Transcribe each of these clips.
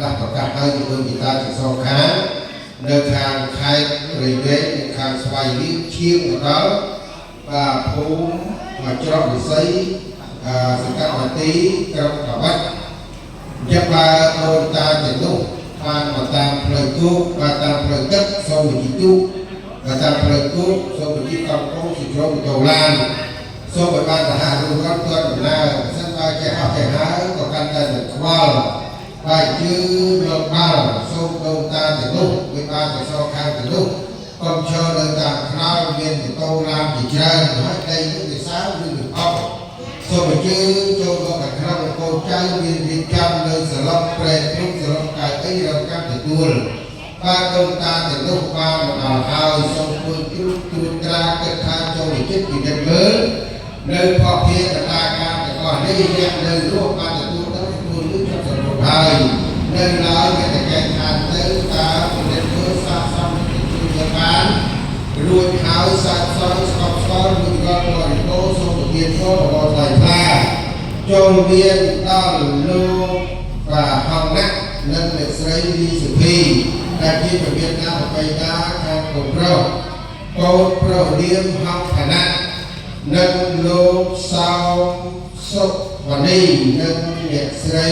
ដាស់ប្រកាសឲ្យជីដូនជីតាទាំងសងខាងនៅខាងខេត្តព្រៃវែងនិងខាងស្វាយរៀងឈៀងមកដល់បាទភូមិច្រកវិស័យអឺសង្កាត់បាទីក្រុងតាវិតអញ្ចឹងបើដូនតាទាំងនោះបានមកតាមផ្លូវគោកបាទតាមផ្លូវទឹកសូមវិជីទូកបាទតាមផ្លូវគោកសូមវិជីកង់កងស៊ីក្រុមម៉ូតូឡានសូមឲ្យបានសហរួមរត់ទាត់ដំណើរសិនបើចេះអស់ចេះហើយក៏កាន់តែមិនខ្វល់ហើយជឿលោកបាល់សូមដូនតាទាំងនោះវិបានទាំងសងខាងទាំងនោះកុំឈរនៅតាមថ្នល់មានម៉ូតូឡានជាច្រើនហើយដីនោះវាសើមឬវាអប់សូមអញ្ជើញចូលមកខាងក្នុងកូនចៅមានរៀបចំនៅសឡុកប្រែព្រំសឡុកកៅអីរកកម្មទទួលបាទដូនតាទាំងនោះបានមកដល់ហើយសូមធ្វើជ្រុះត្រួតត្រាគិតថាចូលនិចិត្តពិនិត្យមើលនៅផកភាកតាការទាំងអស់នេះអ្នកនៅរស់បានទទួលទៅទទួលលឺចប់សរុបហើយនៅឡើយអ្នកតែកែឋានទៅតើពិនិត្យមើលសាកសមទទួលយកបានរួចហើយសាកសងស្កប់ស្កល់រួចរាល់បរិបូរណ៍សូមប្រទានពរបបរថ្លៃថ្លាចូលមានដល់លោកបាទហងណាក់និងអ្នកស្រីលីសុភីដែលជាប្រធានតាប្របីតាខាងកូនប្រុសកូនប្រុសនាមហងឋានៈនិងលោកសោមសុវនីនិងអ្នកស្រី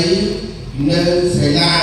នៅស្រីឡា